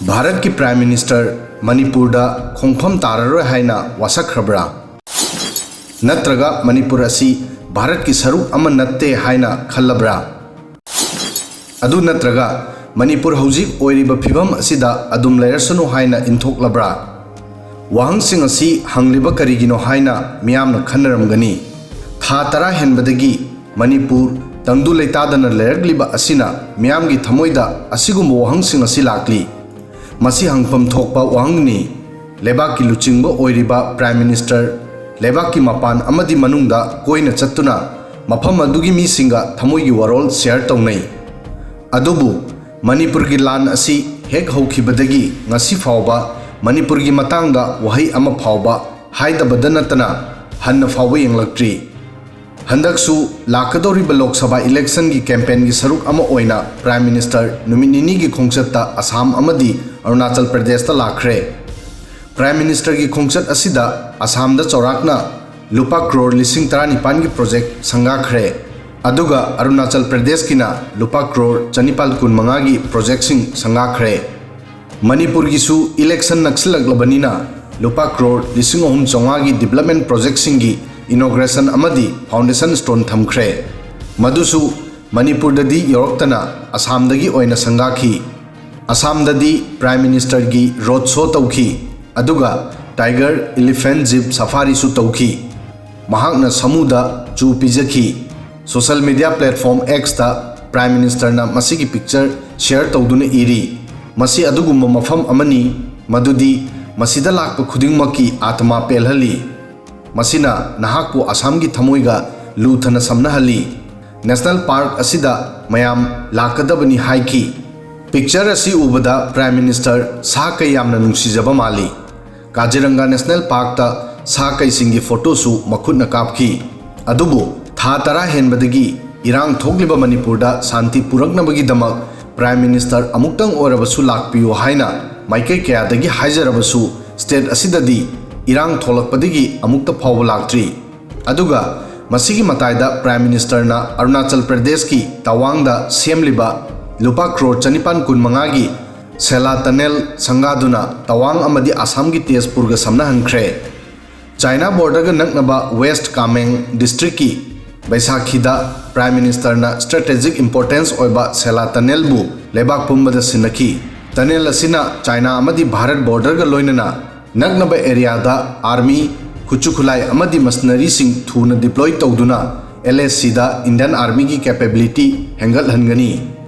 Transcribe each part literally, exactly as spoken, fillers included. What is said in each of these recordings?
ꯚꯥꯔꯠꯀꯤ prime minister ꯃꯅꯤꯄꯨꯔꯗ ꯈꯣꯡꯐꯝ ꯇꯥꯔꯔꯣꯏ ꯍꯥꯏꯅ ꯋꯥꯁꯛꯈ꯭ꯔꯕ꯭ꯔꯥ? ꯅꯠꯇ꯭ꯔꯒ ꯃꯅꯤꯄꯨꯔ ꯑꯁꯤ ꯚꯥꯔꯠꯀꯤ ꯁꯔꯨꯛ ꯑꯃ ꯅꯠꯇꯦ ꯍꯥꯏꯅ ꯈꯜꯂꯕ꯭ꯔꯥ? ꯑꯗꯨ ꯅꯠꯇ꯭ꯔꯒ ꯃꯅꯤꯄꯨꯔ ꯍꯧꯖꯤꯛ ꯑꯣꯏꯔꯤꯕ ꯐꯤꯕꯝ ꯑꯁꯤꯗ ꯑꯗꯨꯝ ꯂꯩꯔꯁꯅꯨ ꯍꯥꯏꯅ ꯏꯟꯊꯣꯛꯂꯕ꯭ꯔꯥ? ꯋꯥꯍꯪꯁꯤꯡ ꯑꯁꯤ ꯍꯪꯂꯤꯕ ꯀꯔꯤꯒꯤꯅꯣ ꯍꯥꯏꯅ ꯃꯤꯌꯥꯝꯅ ꯈꯟꯅꯔꯝꯒꯅꯤ꯫ ꯊꯥ ꯇꯔꯥ ꯍꯦꯟꯕꯗꯒꯤ ꯃꯅꯤꯄꯨꯔ ꯇꯪꯗꯨ ꯂꯩꯇꯥꯗꯅ ꯂꯩꯔꯛꯂꯤꯕ ꯑꯁꯤꯅ ꯃꯤꯌꯥꯝꯒꯤ ꯊꯃꯣꯏꯗ ꯑꯁꯤꯒꯨꯝꯕ ꯋꯥꯍꯪꯁꯤꯡ ꯑꯁꯤ ꯂꯥꯛꯂꯤ꯫ ꯃꯁꯤ ꯍꯪꯐꯝ ꯊꯣꯛꯄ ꯋꯥꯍꯪꯅꯤ꯫ ꯂꯩꯕꯥꯛꯀꯤ ꯂꯨꯆꯤꯡꯕ ꯑꯣꯏꯔꯤꯕ ꯄ꯭ꯔꯥꯏꯝ ꯃꯤꯅꯤꯁꯇꯔ ꯂꯩꯕꯥꯛꯀꯤ ꯃꯄꯥꯟ ꯑꯃꯗꯤ ꯃꯅꯨꯡꯗ ꯀꯣꯏꯅ ꯆꯠꯇꯨꯅ ꯃꯐꯝ ꯑꯗꯨꯒꯤ ꯃꯤꯁꯤꯡꯒ ꯊꯃꯣꯏꯒꯤ ꯋꯥꯔꯣꯜ ꯁꯦꯌꯔ ꯇꯧꯅꯩ꯫ ꯑꯗꯨꯕꯨ ꯃꯅꯤꯄꯨꯔꯒꯤ ꯂꯥꯟ ꯑꯁꯤ ꯍꯦꯛ ꯍꯧꯈꯤꯕꯗꯒꯤ ꯉꯁꯤ ꯐꯥꯎꯕ ꯃꯅꯤꯄꯨꯔꯒꯤ ꯃꯇꯥꯡꯗ ꯋꯥꯍꯩ ꯑꯃ ꯐꯥꯎꯕ ꯍꯥꯏꯗꯕꯗ ꯅꯠꯇꯅ ꯍꯟꯅ ꯐꯥꯎꯕ ꯌꯦꯡꯂꯛꯇ꯭ꯔꯤ꯫ ꯍꯟꯗꯛꯁꯨ ꯂꯥꯛꯀꯗꯧꯔꯤꯕ ꯂꯣꯛ ꯁꯚꯥ ꯏꯂꯦꯛꯁꯟꯒꯤ ꯀꯦꯝꯄꯦꯟꯒꯤ ꯁꯔꯨꯛ ꯑꯃ ꯑꯣꯏꯅ ꯄ꯭ꯔꯥꯏꯝ ꯃꯤꯅꯤꯁꯇꯔ ꯅꯨꯃꯤꯠ ꯅꯤꯅꯤꯒꯤ ꯈꯣꯡꯆꯠꯇ ꯑꯁꯥꯝ ꯑꯃꯗꯤ ꯑꯔꯨꯅꯥꯆꯜ ꯄ꯭ꯔꯗꯦꯁꯇ ꯂꯥꯛꯈ꯭ꯔꯦ꯫ ꯄ꯭ꯔꯥꯏꯝ ꯃꯤꯅꯤꯁꯇꯔꯒꯤ ꯈꯣꯡꯆꯠ ꯑꯁꯤꯗ ꯑꯁꯥꯝꯗ ꯆꯥꯎꯔꯥꯛꯅ ꯂꯨꯄꯥ ꯀ꯭ꯔꯣꯔ ꯂꯤꯁꯤꯡ ꯇꯔꯥꯅꯤꯄꯥꯟꯒꯤ ꯄ꯭ꯔꯣꯖꯦꯛ ꯁꯪꯒꯥꯈ꯭ꯔꯦ꯫ ꯑꯗꯨꯒ ꯑꯔꯨꯅꯥꯆꯜ ꯄ꯭ꯔꯗꯦꯁꯀꯤꯅ ꯂꯨꯄꯥ ꯀ꯭ꯔꯣꯔ ꯆꯅꯤꯄꯥꯜ ꯀꯨꯟꯃꯉꯥꯒꯤ ꯄ꯭ꯔꯣꯖꯦꯛꯁꯤꯡ ꯁꯪꯒꯥꯈ꯭ꯔꯦ꯫ ꯃꯅꯤꯄꯨꯔꯒꯤꯁꯨ ꯏꯂꯦꯛꯁꯟ ꯅꯛꯁꯤꯜꯂꯛꯂꯕꯅꯤꯅ ꯂꯨꯄꯥ ꯀ꯭ꯔꯣꯔ ꯂꯤꯁꯤꯡ ꯑꯍꯨꯝ ꯆꯥꯝꯃꯉꯥꯒꯤ ꯗꯤꯕꯂꯞꯃꯦꯟ ꯄ꯭ꯔꯣꯖꯦꯛꯁꯤꯡꯒꯤ ꯏꯅꯣꯒ꯭ꯔꯦꯁꯟ ꯑꯃꯗꯤ ꯐꯥꯎꯟꯗꯦꯁꯟ ꯁ꯭ꯇꯣꯟ ꯊꯝꯈ꯭ꯔꯦ꯫ ꯃꯗꯨꯁꯨ ꯃꯅꯤꯄꯨꯔꯗꯗꯤ ꯌꯧꯔꯛꯇꯅ ꯑꯁꯥꯝꯗꯒꯤ ꯑꯣꯏꯅ ꯁꯪꯒꯥꯈꯤ꯫ ꯑꯁꯥꯝꯗꯗꯤ ꯄ꯭ꯔꯥꯏꯝ ꯃꯤꯅꯤꯁꯇꯔꯒꯤ ꯔꯣꯗ ꯁꯣ ꯇꯧꯈꯤ, ꯑꯗꯨꯒ ꯇꯥꯏꯒꯔ ꯏꯂꯤꯐꯦꯟꯠ ꯖꯤꯞ ꯁꯐꯥꯔꯤꯁꯨ ꯇꯧꯈꯤ꯫ ꯃꯍꯥꯛꯅ ꯁꯥꯃꯨꯗ ꯆꯨ ꯄꯤꯖꯈꯤ꯫ ꯁꯣꯁꯦꯜ ꯃꯤꯗꯤꯌꯥ ꯄ꯭ꯂꯦꯠꯐꯣꯔꯝ ꯑꯦꯛꯁꯇ ꯄ꯭ꯔꯥꯏꯝ ꯃꯤꯅꯤꯁꯇꯔꯅ ꯃꯁꯤꯒꯤ ꯄꯤꯛꯆꯔ ꯁꯦꯌꯔ ꯇꯧꯗꯨꯅ ꯏꯔꯤ, "ꯃꯁꯤ ꯑꯗꯨꯒꯨꯝꯕ ꯃꯐꯝ ꯑꯃꯅꯤ ꯃꯗꯨꯗꯤ ꯃꯁꯤꯗ ꯂꯥꯛꯄ ꯈꯨꯗꯤꯡꯃꯛꯀꯤ ꯑꯥꯇꯃꯥ ꯄꯦꯜꯍꯜꯂꯤ꯫ ꯃꯁꯤꯅ ꯅꯍꯥꯛꯄꯨ ꯑꯁꯥꯝꯒꯤ ꯊꯃꯣꯏꯒ ꯂꯨꯊꯅ ꯁꯝꯅꯍꯜꯂꯤ꯫ ꯅꯦꯁꯅꯦꯜ ꯄꯥꯔꯛ ꯑꯁꯤꯗ ꯃꯌꯥꯝ ꯂꯥꯛꯀꯗꯕꯅꯤ" ꯍꯥꯏꯈꯤ꯫ ꯄꯤꯛꯆꯔ ꯑꯁꯤ ꯎꯕꯗ ꯄ꯭ꯔꯥꯏꯝ ꯃꯤꯅꯤꯁꯇꯔ ꯁꯥ ꯀꯩ ꯌꯥꯝꯅ ꯅꯨꯡꯁꯤꯖꯕ ꯃꯥꯜꯂꯤ꯫ ꯀꯥꯖꯤꯔꯪꯒꯥ ꯅꯦꯁꯅꯦꯜ ꯄꯥꯔꯛꯇ ꯁꯥ ꯀꯩꯁꯤꯡꯒꯤ ꯐꯣꯇꯣꯁꯨ ꯃꯈꯨꯠꯅ ꯀꯥꯞꯈꯤ꯫ ꯑꯗꯨꯕꯨ ꯊꯥ ꯇꯔꯥ ꯍꯦꯟꯕꯗꯒꯤ ꯏꯔꯥꯡ ꯊꯣꯛꯂꯤꯕ ꯃꯅꯤꯄꯨꯔꯗ ꯁꯥꯟꯇꯤ ꯄꯨꯔꯛꯅꯕꯒꯤꯗꯃꯛ ꯄ꯭ꯔꯥꯏꯝ ꯃꯤꯅꯤꯁꯇꯔ ꯑꯃꯨꯛꯇꯪ ꯑꯣꯏꯔꯕꯁꯨ ꯂꯥꯛꯄꯤꯌꯨ ꯍꯥꯏꯅ ꯃꯥꯏꯀꯩ ꯀꯌꯥꯗꯒꯤ ꯍꯥꯏꯖꯔꯕꯁꯨ ꯁ꯭ꯇꯦꯠ ꯑꯁꯤꯗꯗꯤ ꯏꯔꯥꯡ ꯊꯣꯛꯂꯛꯄꯗꯒꯤ ꯑꯃꯨꯛꯇ ꯐꯥꯎꯕ ꯂꯥꯛꯇ꯭ꯔꯤ꯫ ꯑꯗꯨꯒ ꯃꯁꯤꯒꯤ ꯃꯇꯥꯏꯗ ꯄ꯭ꯔꯥꯏꯝ ꯃꯤꯅꯤꯁꯇꯔꯅ ꯑꯔꯨꯅꯥꯆꯜ ꯄ꯭ꯔꯗꯦꯁꯀꯤ ꯇꯋꯥꯡꯗ ꯁꯦꯝꯂꯤꯕ ꯂꯨꯄꯥ ꯀ꯭ꯔꯣꯔ ꯆꯅꯤꯄꯥꯟ ꯀꯨꯟꯃꯉꯥꯒꯤ ꯁꯦꯂꯥ ꯇꯅꯦꯜ ꯁꯪꯒꯥꯗꯨꯅ ꯇꯋꯥꯡ ꯑꯃꯗꯤ ꯑꯁꯥꯝꯒꯤ ꯇꯦꯖꯄꯨꯔꯒ ꯁꯝꯅꯍꯟꯈ꯭ꯔꯦ꯫ ꯆꯥꯏꯅꯥ ꯕꯣꯔꯗꯔꯒ ꯅꯛꯅꯕ ꯋꯦꯁ꯭ꯠ ꯀꯥꯃꯦꯡ ꯗꯤꯁꯇ꯭ꯔꯤꯛꯀꯤ ꯕꯩꯁꯥꯈꯤꯗ ꯄ꯭ꯔꯥꯏꯝ ꯃꯤꯅꯤꯁꯇꯔꯅ ꯁ꯭ꯇ꯭ꯔꯦꯇꯦꯖꯤꯛ ꯏꯝꯄꯣꯔꯇꯦꯟꯁ ꯑꯣꯏꯕ ꯁꯦꯂꯥ ꯇꯅꯦꯜꯕꯨ ꯂꯩꯕꯥꯛ ꯄꯨꯝꯕꯗ ꯁꯤꯟꯅꯈꯤ꯫ ꯇꯅꯦꯜ ꯑꯁꯤꯅ ꯆꯥꯏꯅꯥ ꯑꯃꯗꯤ ꯚꯥꯔꯠ ꯕꯣꯔꯗꯔꯒ ꯂꯣꯏꯅꯅ ꯅꯛꯅꯕ ꯑꯦꯔꯤꯌꯥꯗ ꯑꯥꯔꯃꯤ, ꯈꯨꯠꯁꯨ ꯈꯨꯠꯂꯥꯏ ꯑꯃꯗꯤ ꯃꯁꯤꯅꯔꯤꯁꯤꯡ ꯊꯨꯅ ꯗꯤꯄ꯭ꯂꯣꯏ ꯇꯧꯗꯨꯅ ꯑꯦꯜ ꯑꯦ ꯁꯤꯗ ꯏꯟꯗꯤꯌꯟ ꯑꯥꯔꯃꯤꯒꯤ ꯀꯦꯄꯦꯕꯤꯂꯤꯇꯤ ꯍꯦꯟꯒꯠꯍꯟꯒꯅꯤ꯫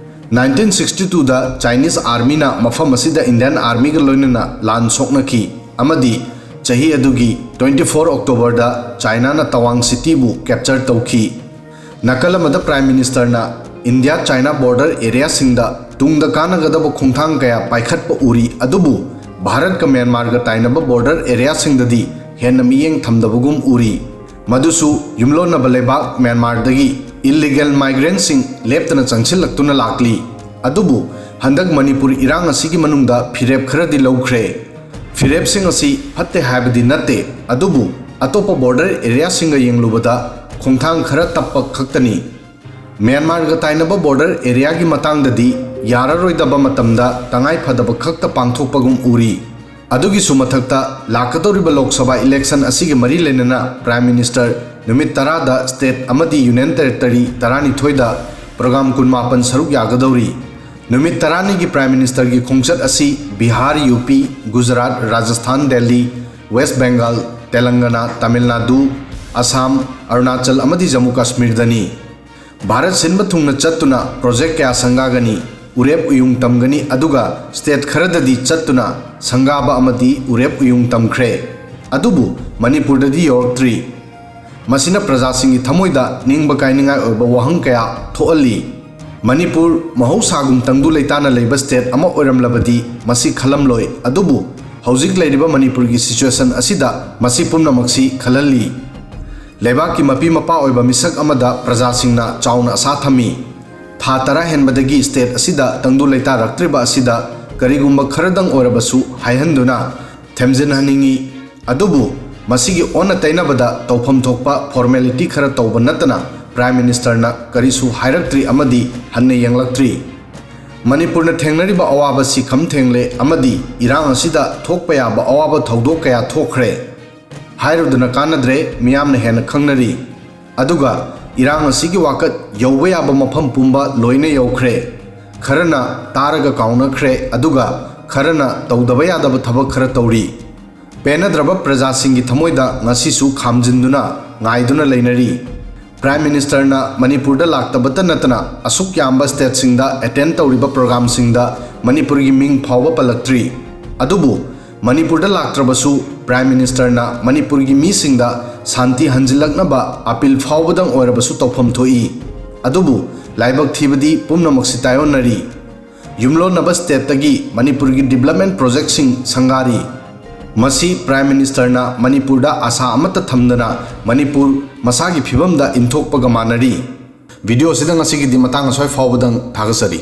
ꯅꯥꯏꯟꯇꯤꯟ ꯁꯤꯛꯁꯇꯤ ꯇꯨꯗ ꯆꯥꯏꯅꯤꯁ ꯑꯥꯔꯃꯤꯅ ꯃꯐꯝ ꯑꯁꯤꯗ ꯏꯟꯗꯤꯌꯟ ꯑꯥꯔꯃꯤꯒ ꯂꯣꯏꯅꯅ ꯂꯥꯟ ꯁꯣꯛꯅꯈꯤ ꯑꯃꯗꯤ ꯆꯍꯤ ꯑꯗꯨꯒꯤ ꯇ꯭ꯋꯦꯟꯇꯤ ꯐꯣꯔ ꯑꯣꯛꯇꯣꯕꯔꯗ ꯆꯥꯏꯅꯥꯅ ꯇꯋꯥꯡ ꯁꯤꯇꯤꯕꯨ ꯀꯦꯞꯆꯔ ꯇꯧꯈꯤ꯫ ꯅꯥꯀꯜ ꯑꯃꯗ ꯄ꯭ꯔꯥꯏꯝ ꯃꯤꯅꯤꯁꯇꯔꯅ ꯏꯟꯗꯤꯌꯥ ꯆꯥꯏꯅꯥ ꯕꯣꯔꯗꯔ ꯑꯦꯔꯤꯌꯥꯁꯤꯡꯗ ꯇꯨꯡꯗ ꯀꯥꯟꯅꯒꯗꯕ ꯈꯣꯡꯊꯥꯡ ꯀꯌꯥ ꯄꯥꯏꯈꯠꯄ ꯎꯔꯤ, ꯑꯗꯨꯕꯨ ꯚꯥꯔꯠꯀ ꯃ꯭ꯌꯥꯟꯃꯥꯔꯒ ꯇꯥꯏꯅꯕ ꯕꯣꯔꯗꯔ ꯑꯦꯔꯤꯌꯥꯁꯤꯡꯗꯗꯤ ꯍꯦꯟꯅ ꯃꯤꯠꯌꯦꯡ ꯊꯝꯗꯕꯒꯨꯝ ꯎꯔꯤ꯫ ꯃꯗꯨꯁꯨ ꯌꯨꯝꯂꯣꯟꯅꯕ ꯂꯩꯕꯥꯛ ꯃ꯭ꯌꯥꯟꯃꯥꯔꯗꯒꯤ ꯏꯜꯂꯤꯒꯦꯜ ꯃꯥꯏꯒ꯭ꯔꯦꯟꯠꯁꯤꯡ ꯂꯦꯞꯇꯅ ꯆꯪꯁꯤꯜꯂꯛꯇꯨꯅ ꯂꯥꯛꯂꯤ꯫ ꯑꯗꯨꯕꯨ ꯍꯟꯗꯛ ꯃꯅꯤꯄꯨꯔ ꯏꯔꯥꯡ ꯑꯁꯤꯒꯤ ꯃꯅꯨꯡꯗ ꯐꯤꯔꯦꯞ ꯈꯔꯗꯤ ꯂꯧꯈ꯭ꯔꯦ꯫ ꯐꯤꯔꯦꯞꯁꯤꯡ ꯑꯁꯤ ꯐꯠꯇꯦ ꯍꯥꯏꯕꯗꯤ ꯅꯠꯇꯦ, ꯑꯗꯨꯕꯨ ꯑꯇꯣꯞꯄ ꯕꯣꯔꯗꯔ ꯑꯦꯔꯤꯌꯥꯁꯤꯡꯒ ꯌꯦꯡꯂꯨꯕꯗ ꯈꯣꯡꯊꯥꯡ ꯈꯔ ꯇꯞꯄ ꯈꯛꯇꯅꯤ꯫ ꯃ꯭ꯌꯥꯟꯃꯥꯔꯒ ꯇꯥꯏꯅꯕ ꯕꯣꯔꯗꯔ ꯑꯦꯔꯤꯌꯥꯒꯤ ꯃꯇꯥꯡꯗꯗꯤ ꯌꯥꯔꯔꯣꯏꯗꯕ ꯃꯇꯝꯗ ꯇꯉꯥꯏ ꯐꯗꯕ ꯈꯛꯇ ꯄꯥꯡꯊꯣꯛꯄꯒꯨꯝ ꯎꯔꯤ꯫ ꯑꯗꯨꯒꯤꯁꯨ ꯃꯊꯛꯇ ꯂꯥꯛꯀꯗꯧꯔꯤꯕ ꯂꯣꯛ ꯁꯚꯥ ꯏꯂꯦꯛꯁꯟ ꯑꯁꯤꯒ ꯃꯔꯤ ꯂꯩꯅꯅ ꯄ꯭ꯔꯥꯏꯝ ꯃꯤꯅꯤꯁꯇꯔ ꯅꯨꯃꯤꯠ ꯇꯔꯥꯗ ꯁ꯭ꯇꯦꯠ ꯑꯃꯗꯤ ꯌꯨꯅꯤꯌꯟ ꯇꯦꯔꯤꯇꯣꯔꯤ ꯇꯔꯥꯅꯤꯊꯣꯏꯗ ꯄ꯭ꯔꯣꯒ꯭ꯔꯥꯝ ꯀꯨꯟꯃꯥꯄꯟ ꯁꯔꯨꯛ ꯌꯥꯒꯗꯧꯔꯤ꯫ ꯅꯨꯃꯤꯠ ꯇꯔꯥꯅꯤꯒꯤ ꯄ꯭ꯔꯥꯏꯝ ꯃꯤꯅꯤꯁꯇꯔꯒꯤ ꯈꯣꯡꯆꯠ ꯑꯁꯤ ꯕꯤꯍꯥꯔ, ꯌꯨ ꯄꯤ, ꯒꯨꯖꯔꯥꯠ, ꯔꯥꯖꯁꯊꯥꯟ, ꯗꯦꯜꯂꯤ, ꯋꯦꯁ꯭ꯠ ꯕꯦꯡꯒꯥꯜ, ꯇꯦꯂꯪꯒꯅꯥ, ꯇꯥꯃꯤꯜ ꯅꯥꯗꯨ, ꯑꯁꯥꯝ, ꯑꯔꯨꯅꯥꯆꯜ ꯑꯃꯗꯤ ꯖꯝꯃꯨ ꯀꯥꯁꯃꯤꯔꯗꯅꯤ꯫ ꯚꯥꯔꯠ ꯁꯤꯟꯕ ꯊꯨꯡꯅ ꯆꯠꯇꯨꯅ ꯄ꯭ꯔꯣꯖꯦꯛ ꯀꯌꯥ ꯁꯪꯒꯥꯒꯅꯤ, ꯎꯔꯦꯞ ꯎꯌꯨꯡ ꯇꯝꯒꯅꯤ, ꯑꯗꯨꯒ ꯁ꯭ꯇꯦꯠ ꯈꯔꯗꯗꯤ ꯆꯠꯇꯨꯅ ꯁꯪꯒꯥꯕ ꯑꯃꯗꯤ ꯎꯔꯦꯞ ꯎꯌꯨꯡ ꯇꯝꯈ꯭ꯔꯦ꯫ ꯑꯗꯨꯕꯨ ꯃꯅꯤꯄꯨꯔꯗꯗꯤ ꯌꯧꯔꯛꯇ꯭ꯔꯤ꯫ ꯃꯁꯤꯅ ꯄ꯭ꯔꯖꯥꯁꯤꯡꯒꯤ ꯊꯃꯣꯏꯗ ꯅꯤꯡꯕ ꯀꯥꯏꯅꯤꯡꯉꯥꯏ ꯑꯣꯏꯕ ꯋꯥꯍꯪ ꯀꯌꯥ ꯊꯣꯛꯍꯜꯂꯤ꯫ ꯃꯅꯤꯄꯨꯔ ꯃꯍꯧꯁꯥꯒꯨꯝ ꯇꯪꯗꯨ ꯂꯩꯇꯥꯅ ꯂꯩꯕ ꯁ꯭ꯇꯦꯠ ꯑꯃ ꯑꯣꯏꯔꯝꯂꯕꯗꯤ ꯃꯁꯤ ꯈꯜꯂꯝꯂꯣꯏ, ꯑꯗꯨꯕꯨ ꯍꯧꯖꯤꯛ ꯂꯩꯔꯤꯕ ꯃꯅꯤꯄꯨꯔꯒꯤ ꯁꯤꯆꯨꯋꯦꯁꯟ ꯑꯁꯤꯗ ꯃꯁꯤ ꯄꯨꯝꯅꯃꯛꯁꯤ ꯈꯜꯍꯜꯂꯤ꯫ ꯂꯩꯕꯥꯛꯀꯤ ꯃꯄꯤ ꯃꯄꯥ ꯑꯣꯏꯕ ꯃꯤꯁꯛ ꯑꯃꯗ ꯄ꯭ꯔꯖꯥꯁꯤꯡꯅ ꯆꯥꯎꯅ ꯑꯁꯥ ꯊꯝꯃꯤ꯫ ꯊꯥ ꯇꯔꯥ ꯍꯦꯟꯕꯗꯒꯤ ꯁ꯭ꯇꯦꯠ ꯑꯁꯤꯗ ꯇꯪꯗꯨ ꯂꯩꯇꯥꯔꯛꯇ꯭ꯔꯤꯕ ꯑꯁꯤꯗ ꯀꯔꯤꯒꯨꯝꯕ ꯈꯔꯗꯪ ꯑꯣꯏꯔꯕꯁꯨ ꯍꯥꯏꯍꯟꯗꯨꯅ ꯊꯦꯝꯖꯤꯟꯍꯟꯅꯤꯡꯏ꯫ ꯑꯗꯨꯕꯨ ꯃꯁꯤꯒꯤ ꯑꯣꯟꯅ ꯇꯩꯅꯕꯗ ꯇꯧꯐꯝ ꯊꯣꯛꯄ ꯐꯣꯔꯃꯦꯂꯤꯇꯤ ꯈꯔ ꯇꯧꯕ ꯅꯠꯇꯅ ꯄ꯭ꯔꯥꯏꯝ ꯃꯤꯅꯤꯁꯇꯔꯅ ꯀꯔꯤꯁꯨ ꯍꯥꯏꯔꯛꯇ꯭ꯔꯤ ꯑꯃꯗꯤ ꯍꯟꯅ ꯌꯦꯡꯂꯛꯇ꯭ꯔꯤ꯫ ꯃꯅꯤꯄꯨꯔꯅ ꯊꯦꯡꯅꯔꯤꯕ ꯑꯋꯥꯕꯁꯤ ꯈꯝ ꯊꯦꯡꯂꯦ ꯑꯃꯗꯤ ꯏꯔꯥꯡ ꯑꯁꯤꯗ ꯊꯣꯛꯄ ꯌꯥꯕ ꯑꯋꯥꯕ ꯊꯧꯗꯣꯛ ꯀꯌꯥ ꯊꯣꯛꯈ꯭ꯔꯦ꯫ ꯍꯥꯏꯔꯨꯗꯅ ꯀꯥꯟꯅꯗ꯭ꯔꯦ, ꯃꯤꯌꯥꯝꯅ ꯍꯦꯟꯅ ꯈꯪꯅꯔꯤ꯫ ꯑꯗꯨꯒ ꯏꯔꯥꯡ ꯑꯁꯤꯒꯤ ꯋꯥꯀꯠ ꯌꯧꯕ ꯌꯥꯕ ꯃꯐꯝ ꯄꯨꯝꯕ ꯂꯣꯏꯅ ꯌꯧꯈ꯭ꯔꯦ꯫ ꯈꯔꯅ ꯇꯥꯔꯒ ꯀꯥꯎꯅꯈ꯭ꯔꯦ, ꯑꯗꯨꯒ ꯈꯔꯅ ꯇꯧꯗꯕ ꯌꯥꯗꯕ ꯊꯕꯛ ꯈꯔ ꯇꯧꯔꯤ꯫ ꯄꯦꯟꯅꯗ꯭ꯔꯕ ꯄ꯭ꯔꯖꯥꯁꯤꯡꯒꯤ ꯊꯃꯣꯏꯗ ꯉꯁꯤꯁꯨ ꯈꯥꯝꯖꯤꯟꯗꯨꯅ ꯉꯥꯏꯗꯨꯅ ꯂꯩꯅꯔꯤ꯫ ꯄ꯭ꯔꯥꯏꯝ ꯃꯤꯅꯤꯁꯇꯔꯅ ꯃꯅꯤꯄꯨꯔꯗ ꯂꯥꯛꯇꯕꯇ ꯅꯠꯇꯅ ꯑꯁꯨꯛ ꯌꯥꯝꯕ ꯁ꯭ꯇꯦꯠꯁꯤꯡꯗ ꯑꯦꯇꯦꯟ ꯇꯧꯔꯤꯕ ꯄ꯭ꯔꯣꯒ꯭ꯔꯥꯝꯁꯤꯡꯗ ꯃꯅꯤꯄꯨꯔꯒꯤ ꯃꯤꯡ ꯐꯥꯎꯕ ꯄꯜꯂꯛꯇ꯭ꯔꯤ꯫ ꯑꯗꯨꯕꯨ ꯃꯅꯤꯄꯨꯔꯗ ꯂꯥꯛꯇ꯭ꯔꯕꯁꯨ ꯄ꯭ꯔꯥꯏꯝ ꯃꯤꯅꯤꯁꯇꯔꯅ ꯃꯅꯤꯄꯨꯔꯒꯤ ꯃꯤꯁꯤꯡꯗ ꯁꯥꯟꯇꯤ ꯍꯟꯖꯤꯜꯂꯛꯅꯕ ꯑꯄꯤꯜ ꯐꯥꯎꯕꯗꯪ ꯑꯣꯏꯔꯕꯁꯨ ꯇꯧꯐꯝ ꯊꯣꯛꯏ꯫ ꯑꯗꯨꯕꯨ ꯂꯥꯏꯕꯛ ꯊꯤꯕꯗꯤ ꯄꯨꯝꯅꯃꯛꯁꯤ ꯇꯥꯏꯑꯣꯟꯅꯔꯤ꯫ ꯌꯨꯝꯂꯣꯟꯅꯕ ꯁ꯭ꯇꯦꯠꯇꯒꯤ ꯃꯅꯤꯄꯨꯔꯒꯤ ꯗꯤꯕ꯭ꯂꯞꯃꯦꯟ ꯄ꯭ꯔꯣꯖꯦꯛꯁꯤꯡ ꯁꯪꯒꯥꯔꯤ꯫ ꯃꯁꯤ ꯄ꯭ꯔꯥꯏꯝ ꯃꯤꯅꯤꯁꯇꯔꯅ ꯃꯅꯤꯄꯨꯔꯗ ꯑꯥꯁꯥ ꯑꯃꯠꯇ ꯊꯝꯗꯅ ꯃꯅꯤꯄꯨꯔ ꯃꯁꯥꯒꯤ ꯐꯤꯕꯝꯗ ꯏꯟꯊꯣꯛꯄꯒ ꯃꯥꯟꯅꯔꯤ꯫ ꯚꯤꯗꯤꯑꯣꯁꯤꯗ ꯉꯁꯤꯒꯤꯗꯤ ꯃꯇꯥꯡ ꯑꯁ꯭ꯋꯥꯏ ꯐꯥꯎꯕꯗꯪ ꯊꯥꯒꯠꯆꯔꯤ꯫